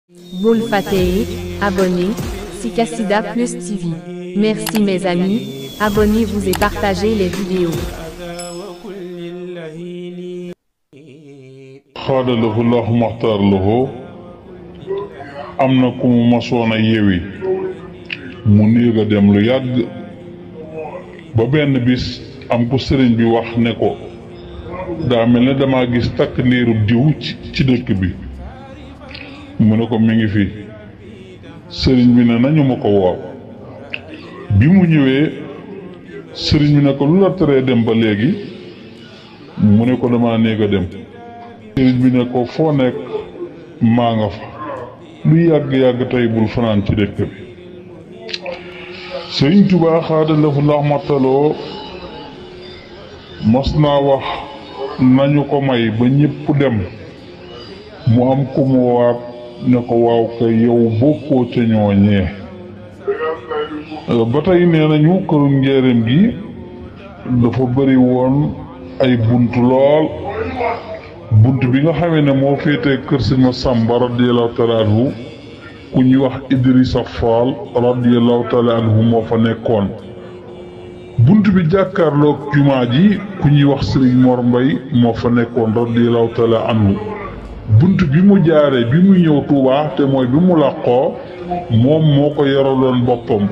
Boul Fateh, abonnez, Sikassida Plus TV. Merci mes amis, abonnez-vous et partagez les vidéos. xaadalahu llahu maxtaar lahu am na ku mu masoon a yewi mu néeg a dem lu yàgg ba benn bis am ku sëriñ bi wax ne ko daa mel ne dama gis takk ndiirub diw ci dëkk bi mu ne ko mi ngi fi sëriñ bi ne nañu ma ko woow bi mu ñëwee sëriñ bi ne ko lu la teree dem ba léegi mu ne ko dama néeg a dem sëriñ bi ne ko foo nekk maa nga fa lu yàgg-yàgg tey bul fanaan ci dëkk bi sëriñ Tuubaa xaadalahu laxmataloo mos naa wax nañu ko may ba ñépp dem mu am ku mu waat ne ko waaw kay yow bokkoo ca ñooñee ba tey nee nañu këru njéeréem gi dafa bari woon ay bunt lool bunt bi nga xamee ne moo féetee kër sëñ Masamba radiyallahu taala anhu ku ñuy wax Idrissa Fall radiyallahu taala anhu moo fa nekkoon bunt bi jàkkaarloog jumaa ji ku ñuy wax Sëriñ Mor Mbay moo fa nekkoon radiyallahu taala anhu bunt bi mu jaaree bi mu ñëw Tuubaa te mooy bi mu làqoo moom moo ko yoraloon boppam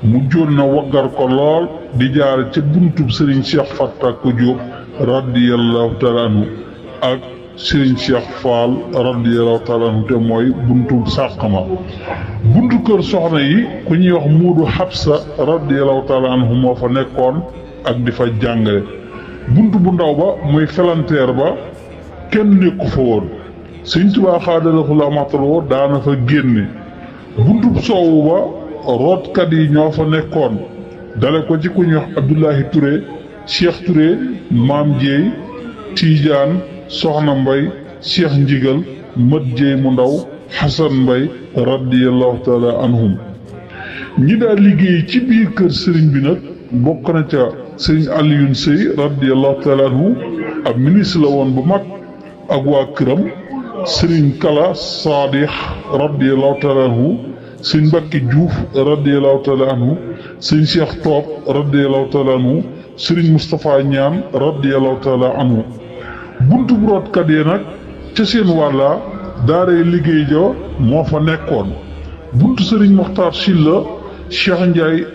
mu jóon na waggar ko lool di jaare ca buntub Sëriñ Cheikh Fatta ko Jóob radiyallahu taala anhu ak Sëriñ Cheikh Fall radiyallahu taala anhu te mooy buntu sàqma buntu kër soxna yi ku ñuy wax Muudu Xabsa radiyallahu taala anhu moo fa nekkoon ak di fa jàngale buntu bu ndaw ba muy felanteer ba kenn nekku fa woon Sëriñ Tuubaa xaadalahu laxmataloo daana fa génne buntu soowu ba rootkat yi ñoo fa nekkoon dale ko ci ku ñuy wax Abdoulahi Touré Cheikh Touré Maam Jéey Tiijaan Soxna Mbay Cheikh Njigal Mat Jéey mu ndaw Xasan Mbay radiyallahu taala anhum ñi daa liggéey ci biir kër sëriñ bi nag bokk na ca sëriñ Aliyun Sëy radiyallahu taala anhu ab ministre la woon bu mag ak waa këram sëriñ Kala Saadix radiyallahu taala anhu sëriñ Mbàkke Juuf radiyallahu taala anhu sëriñ Cheikh Toob radiyallahu taala anhu sëriñ Moustapha Ñaan radiyallahu taala anhu buntu bu rootkat yi nag ca seen wàlla daaray liggéey ja moo fa nekkoon buntu sëriñ Moxtaar Silla Cheikh Ndiaye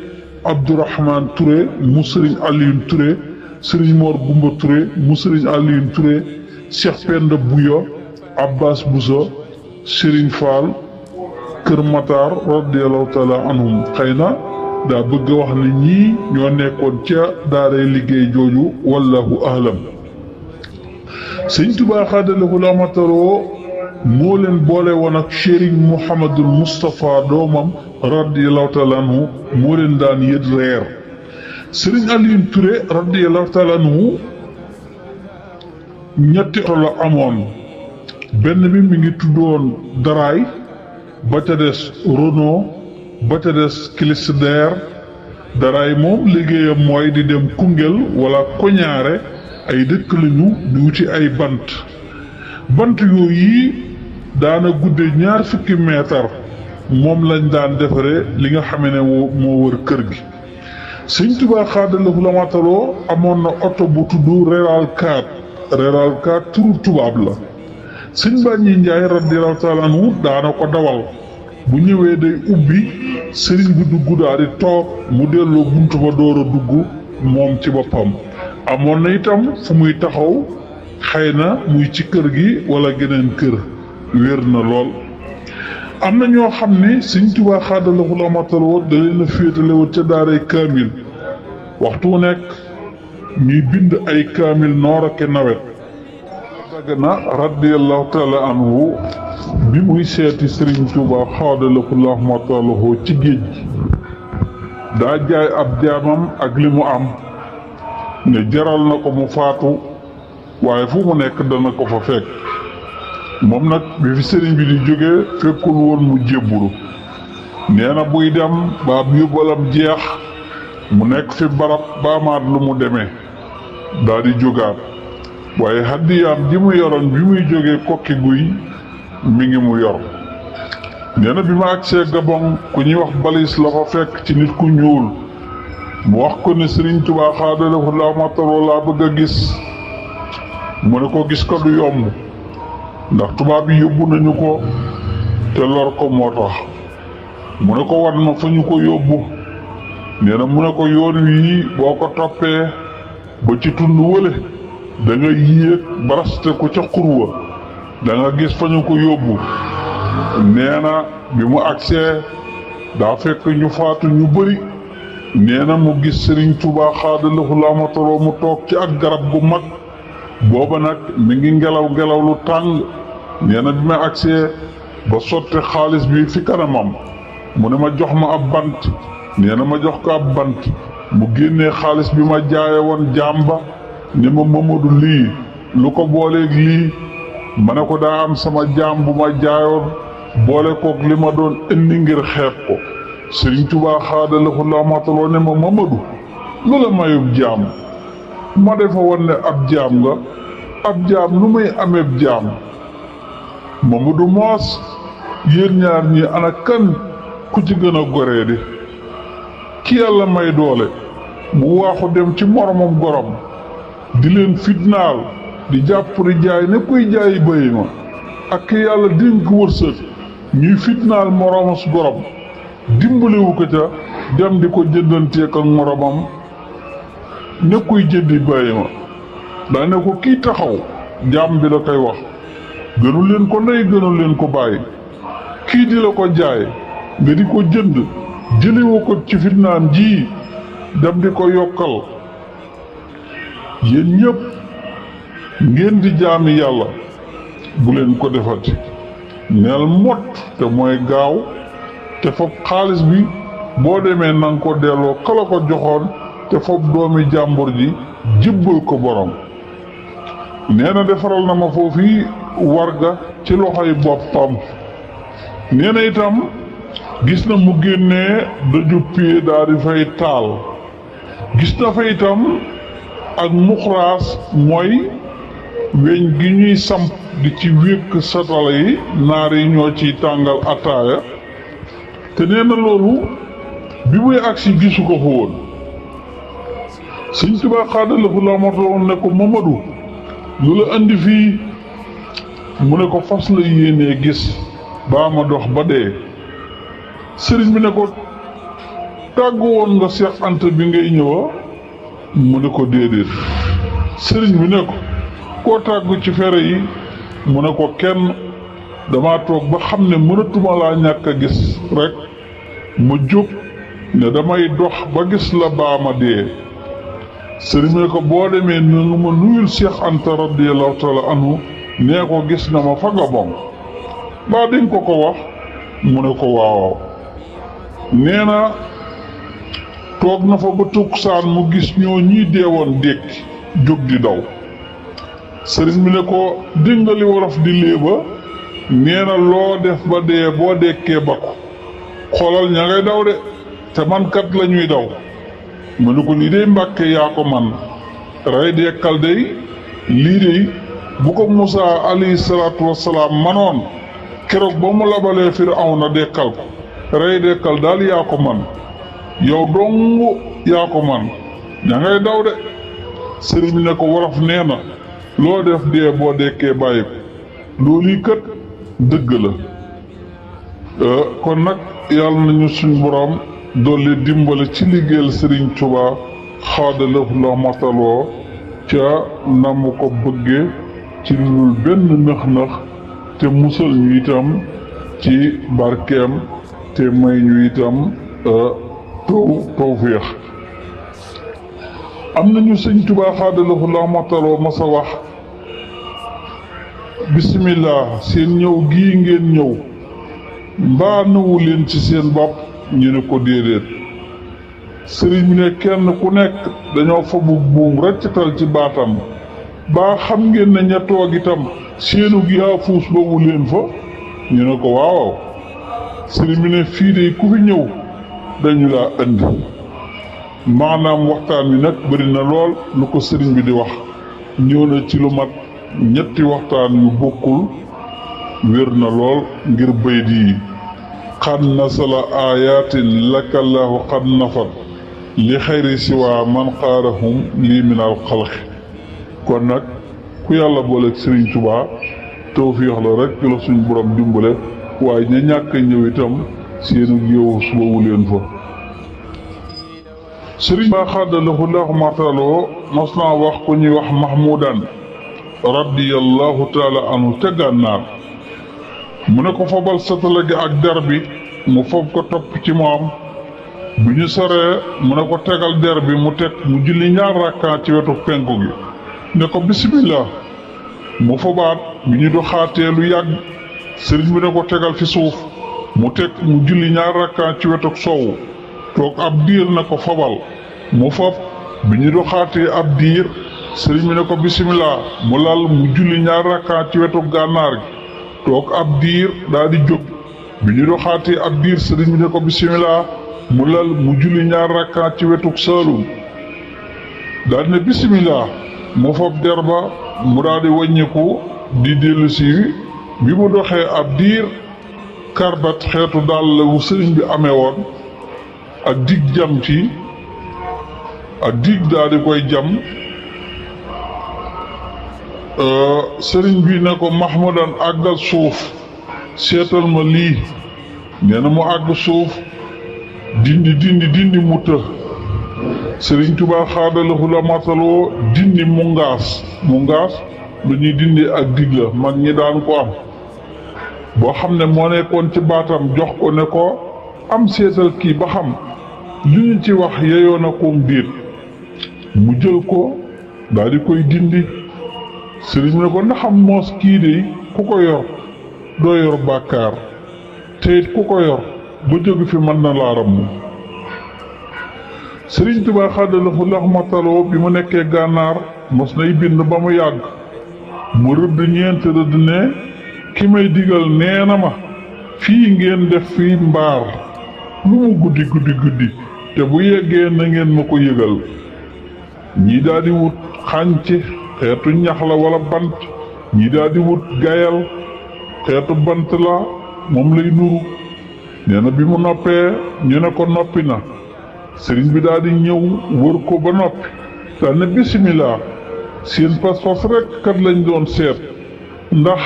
Abdourahman Touré mu sëriñ Alioune Touré sëriñ Mor Gumba Touré mu sëriñ Alioune Touré Cheikh Penda Bouya Abbas Boussa sëriñ Fall Kër Matar radiyallahu taala anhum xëy na daa bëgg a wax ne ñii ñoo nekkoon ca daaray liggéey jooju wallahu ahlam Sëriñ Tuubaa xaadalahu laxmataloo moo leen boole woon ak Sëriñ Mouhamadul Moustapha doomam radiyallahu taala anhu moo leen daan yët reer Sëriñ Alioune Touré radiyallahu taala anhu ñetti oto la amoon benn bi mi ngi tuddoon Daraay ba ca des Renault ba ca des Chrysler Daraay moom liggéeyam mooy di dem Koungheul wala Koñaare ay dëkk lañu di wuti ay bant yooyu daana gudde 20 mètre moom lañ daan defare li nga xam ne moo wër kër gi Sëriñ Tuubaa xaadalahu laxmataloo amoon na oto bu tudd Réral 4 turu tubaab la Sëriñ Bàññi Njaay radiyallahu taala anhu daana ko dawal bu ñëwee day ubbi sëriñ bi dugg daal di toog mu delloo buntu ba door a dugg moom ci boppam amoon na itam fu muy taxaw xëy na muy ci kër gi wala geneen kër wér na lool am na ñoo xam ne Sëriñ Tuubaa xaadalahu laxmataloo da leen a féetalewoon ca daaray kaamil waxtu nekk ñuy bind ay kaamil noor ak nawet Dagana radiyallahu taala anhu bi muy seeti Sëriñ Tuubaa xaadalahu laxmataloo ci géej gi daa jaay ab jaamam ak li mu am ne jaral na ko mu faatu waaye fu mu nekk dana ko fa fekk moom nag bi fi sëriñ bi di jóge fekkul woon mu jébbulu nee na buy dem ba ab yóbbalam jeex mu nekk fi barab ba amaat lu mu demee daal di jógaat waaye hadiyaam ji mu yoroon bi muy jógee kokki guy mi ngi mu yor nee na bi ma agsee Gabon ku ñuy wax balis la fa fekk ci nit ku ñuul mu wax ko ne Sëriñ Tuubaa xaadalahu laahu mataloo laa bëgg a gis. mu ne ko gis ko du yomb ndax tubaab yi yóbbu nañu ko te lor ko moo tax. mu ne ko wan ma fa ñu ko yóbbu. nee na mu ne ko yoon wii boo ko toppee ba ci tund wële da nga yéeg baraste ko ca xurwa da nga gis fa ñu ko yóbbu. nee na bi mu agsee daa fekk ñu faatu ñu bëri. nee na mu gis Sëriñ Tuubaa xaadalahu laahu mataloo mu toog ci ak garab gu mag. booba nag mi ngi ngelaw lu tàng. nee na bi ma agsee ba sotti xaalis bi fi kanamam mu ne ma jox ma ab bant. nee na ma jox ko ab bant mu génnee xaalis bi ma jaaye woon jaam ba ne ma Mamadu lii lu ko booleeg lii ma ne ko daa am sama jaam bu ma jaayoon boole kook li ma doon indi ngir xeeb ko. Sëriñ Tuubaa xaadalahu laahu mataloo ne ma Mamadu lu la mayub jaam ma defa woon ne ab jaam nga ab jaam nu muy ameeb jaam. Mamadu moos yéen ñaar ñi ana kan ku ci gën a goree di ki yàlla may doole mu waaxu dem ci moromam gorom di leen fitnaal di jàpp di jaay ne kuy jaayi bëy ma ak ki yàlla dénk wërsëg ñuy fitnaal moromas gorom dimbaliwu ko ca dem di ko jëndanteek ak moromam ne kuy jëndi bëy ma daa ne ko kii taxaw jaam bi la koy wax gënu leen ko ndey gënu leen ko bàyyi kii di la ko jaay nga di ko jënd jëliwoo ko ci fitnaam ji dem di ko yokkal. yéen ñëpp ngeen di jaami yàlla bu leen ko defati neel mot te mooy gaaw te foog xaalis bi boo demee nanga ko delloo kala ko joxoon te foog doomi jàmbur ji jébbal ko borom. nee na defaral na ma foofu warga ci loxoy boppam. nee na itam gis na mu génnee daju pie daal di fay taal. gis na fa itam ak muxraas mooy weñ gi ñuy samp di ci wékk satala yi naar yi ñoo ciy tàngal ataaya. te nee na loolu bi muy agsi gisu ko fa woon. Sëñ Tuubaa xaadalahu laahu mataloo ne ko Mamadu lu la andi fii mu ne ko fas la yéenee gis baa ma dox ba dee. sëriñ bi ne ko tàggu woon nga Seex Anta bi ngay ñëwa mu ne ko déedéet. sëriñ bi ne ko koo tàggu ci fere yi mu ne ko kenn dama toog ba xam ne mënatuma laa ñàkk a gis rek mu jóg ne damay dox ba gis la baa ma dee. sëriñ bi ne ko boo demee nu ma nuyul Seex Anta radiyallahu taala anhu nee ko gis na ma fa Gabon baa dañ ko wax mu ne ko waaw. nee na toog na fa ba tukkusaan mu gis ñoo ñii deewoon dékki jóg di daw. sëriñ bi ne ko dingali wolof di léeba nee na loo def ba dee boo dekkee ba ko xoolal ña ngay daw de te man kat la ñuy daw. mu ne ko lii dey Mbàkke yaa ko man rey dekkal dey lii dey bu ko Musaa alayhi salaatu wassalaam manoon keroog ba mu labalee Firawna dekkal ko rey dekkal daal yaa ko man yow dong yaa ko man ña ngay daw de. sëriñ bi ne ko wolof nee na loo def dee boo dekkee bàyyi ko loolu yi kat dëgg la. kon nag yàlla nañu suñ borom dolli dimbale ci liggéeyal Sëriñ Tuubaa xaadalahu laahu mataloo ca na mu ko bëggee ci lu benn nëx-nëx te musal ñu itam ci barkeem te may ñu itam tawféex. am nañu Sëriñ Tuubaa xaadalahu laahu mataloo masa wax bismillah seen ñëw gii ngeen ñëw mbaa nëwu leen ci seen bopp ñu ne ko déedéet. sëriñ bi ne kenn ku nekk dañoo fabu buum rëccatal ci baatam baa xam ngeen ne ña toog itam seenu gi yaa fuus boobu leen fa ñu ne ko waaw. sëriñ bi ne fii de ku fi ñëw dañu laa indi. maanaam waxtaan wi nag bëri na lool lu ko sëriñ bi di wax ñëw na ci lu mat ñetti waxtaan yu bokkul wér na lool ngir bayt yi xad nasala ayatin lakallahu xad nafat li xayri siwa man xaarahum lii minal xalqi kon nag ku yàlla booleeg Sëriñ Tuubaa tawfiix la rek la suñ borom dimbale waaye ña ñàkk ñëw itam seenu yow suba wu leen fa Sëriñ Ba xaadalahu laahu martaloo mos naa wax ku ñuy wax Mahmoudan radiyallahu taala anhu ca gànnaar mu ne ko fabal satala gi ak der bi mu fob ko topp ci moom bi ñu soree mu ne ko tegal der bi mu teg mu julli ñaar rakkaa ci wetu penku gi ne ko bismillah mu fobaat bi ñu doxaatee lu yàgg sëriñ bi ne ko tegal fi suuf mu teg mu julli ñaar rakkaa ci wetu sowu toog ab diir ne ko fobal mu fob bi ñu doxaatee ab diir sëriñ bi ne ko bismillah mu lal mu julli ñaar rakkaa ci wetu gànnaar gi toog ab diir daal di jóg bi ñu doxaatee ab diir sëriñ bi ne ko bismillah mu lal mu julli ñaar rakkaa ci wetu saalum daal ne bismillah mu fob der ba mu daal di wàññiku di dellu si bi mu doxee ab diir karbat xeetu dàll wu sëriñ bi amee woon ak dig jam ci ak dig daal di koy jam sëriñ bi ne ko Mahmoudan àggal suuf seetal ma lii nee na mu àgg suuf dindi mu të sëriñ Tuubaa xaadalahu la mataloo dindi mu ngaas lu ñuy dindi ak dig la mag ñi daan ko am boo xam ne moo nekkoon ci baatam jox ko ne ko am seetal kii ba xam li ñu ci wax yeyoo na koom diit mu jël ko daal di koy dindi sëriñ ne ko ndaxam moos kii de ku ko yor doo yor bàkkaar te it ku ko yor ba jóg fi mën na laaram mu sëriñ Tuubaa xaadalahu lax mataloo bi mu nekkee gànnaar mos nay bind ba mu yàgg mu rëdd ñeent rëdd ne ki may digal nee na ma fii ngeen def fii mbaar lu mu guddi te bu yeggee na ngeen ma ko yëgal ñii daal di wut xànc xeetu ñax la wala bant ñii daal di wut gayal xeetu bant la moom lay nuru nee na bi mu noppee ñu ne ko noppi na sëriñ bi daal di ñëw wër ko ba noppi daal ne bismillah seen pas-pas rek kat lañ doon seet ndax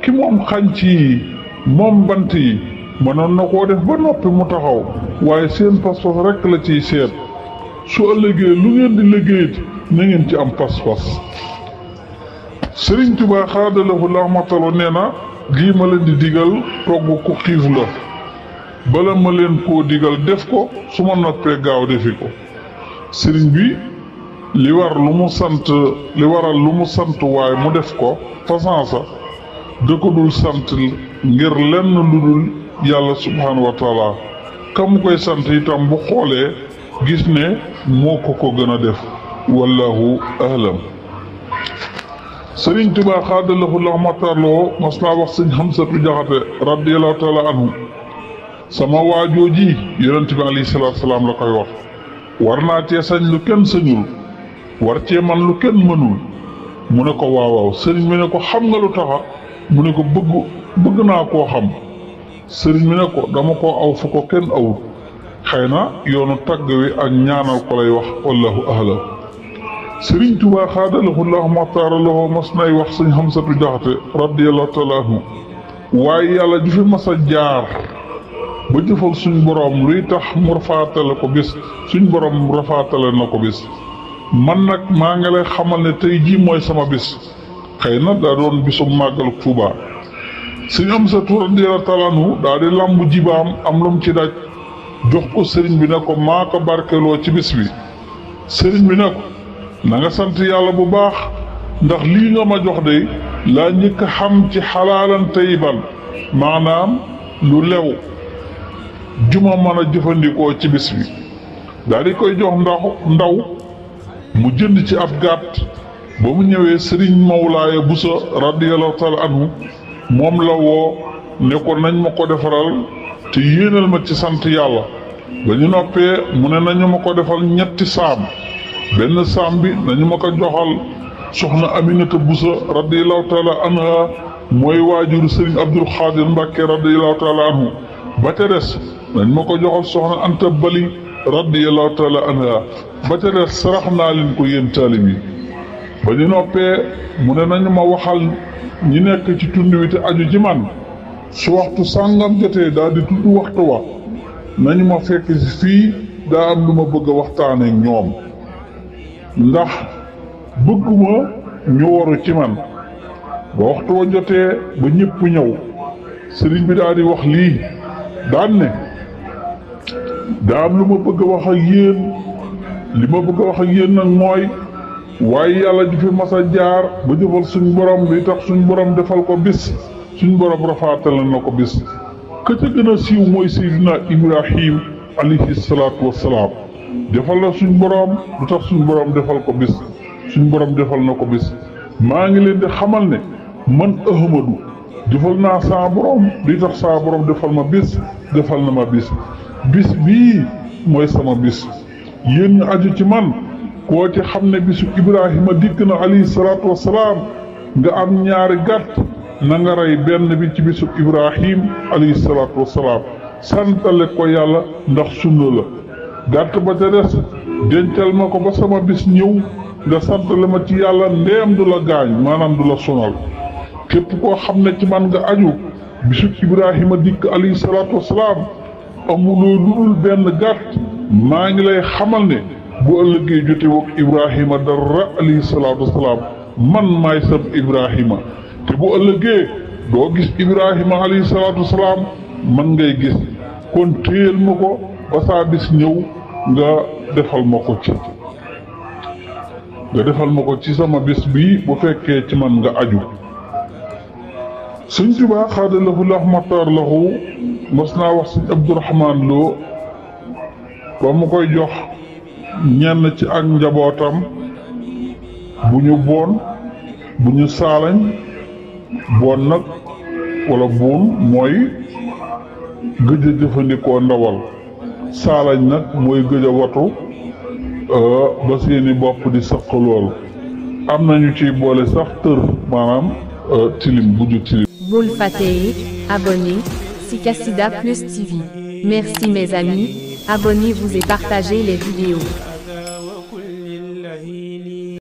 ki moom xànc yi moom bant yi mënoon na koo def ba noppi mu taxaw waaye seen pas-pas rek la ciy seet su ëllëgee lu ngeen di liggéeyit na ngeen ci am pas-pas Sëriñ Tuubaa xaadalahu laxmatalo nee na lii ma leen di digal togg ku xiif la bala ma leen koo digal def ko su ma noppee gaaw defi ko sëriñ bi li waral lu mu sant waaye mu def ko façansa da ko dul sant ngir lenn lu dul yàlla subhaanahu wa taala ka mu koy sant itam bu xoolee gis ne moo ko gën a def wallahu ahlam sëriñ Tuubaa xaadalahu laxmatarloo mas naa wax sëñ Xamsatu Jaxate radiyallahu taala anhu sama waajoo ji yonent bi alayhi salaatu salaam la koy wax war naa cee sañ lu kenn sañul war cee man lu kenn mënul mu ne ko waawaaw sëriñ bi ne ko xam nga lu taxa mu ne ko bëgg naa koo xam sëriñ bi ne ko dama koo aw fu ko kenn awul xëy na yoonu tagg wi ak ñaanal ko lay wax wallahu ahlam sëriñ Tuubaa xaadalahu llahu maxtaaralahu mas nay wax sëñ Xamsatu Jaxate radiyallahu taala anhu waaye yàlla ju fi mas a jaar ba jëfal suñ boroom luy tax mu rafaatale ko bis suñ boroom rafaatale na ko bis man nag maa ngi lay xamal ne tey jii mooy sama bis xëy na daa doon bisu màggal Tuubaa sëñ Amsatu radiyallahu taala anhu daa di làmb jibaam am lu mu ci daj jox ko sëriñ bi ne ko maa ko barkeloo ci bis bi sëriñ bi ne ko na nga sant yàlla bu baax ndax lii nga ma jox de laa njëkk xam ci xalaalan tayiban maanaam lu lew juma mën a jëfandikoo ci bis bi daal di koy jox ndaw mu jënd ci ab gàtt ba mu ñëwee sëriñ Mawlaaya Buso radiyallahu taala anhu moom la woo ne ko nañ ma ko defaral te yéenal ma ci sant yàlla ba ñu noppee mu ne nañu ma ko defal ñetti saam benn saam bi nañu ma ko joxal soxna Aminata Buso radiyallahu taala anha mooy waajuru sëriñ Abdul Xaadir Mbàkke radiyallahu taala anhu ba ca des nañ ma ko joxal soxna Anta Bali radiyallahu taala anha ba ca des sarax naa leen ko yéen taalib yi ba ñu noppee mu ne nañu ma waxal ñi nekk ci tund wi te aju ci man su waxtu sàngam jotee daal di tudd waxtu wa nañu ma fekk si fii daa am lu ma bëgg a waxtaane ak ñoom ndax bëgguma ñu waru ci man ba waxtu wa jotee ba ñëpp ñëw sëriñ bi daal di wax lii daan ne daa am lu ma bëgg a wax ak yéen li ma bëgg a wax ak yéen nag mooy waaye yàlla ju fi mas a jaar ba jëfal suñ borom bi tax suñ borom defal ko bis suñ borom rafaatal na ko bis ka ca gën a siiw mooy Seydina Ibrahim alayhi salaatu wassalaam defal na suñ borom lu tax suñ borom defal ko bis suñ borom defal na ko bis maa ngi leen di xamal ne man Ahmadu jëfal naa saa borom li tax saa borom defal ma bis defal na ma bis bii mooy sama bis yéen ñu aju ci man koo ci xam ne bisu Ibrahima dikk na alayhi salaatu wassalaam nga am ñaari gàtt na nga rey benn bi ci bisu Ibrahim alayhi salaatu wassalaam santale ko yàlla ndax sunna la gàtt ba ca des dencal ma ko ba sama bis ñëw nga santale ma ci yàlla ndeem du la gaañ maanaam du la sonal képp koo xam ne ci man nga aju bisu Ibrahima dikk alayhi salaatu wassalaam amuloo lu dul benn gàtt maa ngi lay xamal ne bu ëllëgee jote woog Ibrahima dara alayhi salaatu wasalaam man maay sab Ibrahima te bu ëllëgee doo gis Ibrahima alayhi salaatu wasalaam man ngay gis kon téyel ma ko ba saa bis ñëw nga defal ma ko ci sama bis bii bu fekkee ci man nga aju Sëñ Tuubaa xaadalahu lahu maxtaar lahu mos naa wax Sëñ Abdourahmaan Lo ba mu koy jox ñenn ci ak njabootam bu ñu boon bu ñu saalañ boon nag wala buun mooy gëj a jëfandikoo ndawal saalañ nag mooy gëj a watu ba seeni bopp di sëq lool am nañu ciy boole sax tër maanaam tilim bu ju tilim. Bul fàtte abonné si Kassida Plus TV. Merci mes amis, abonnez-vous et partagez les vidéos.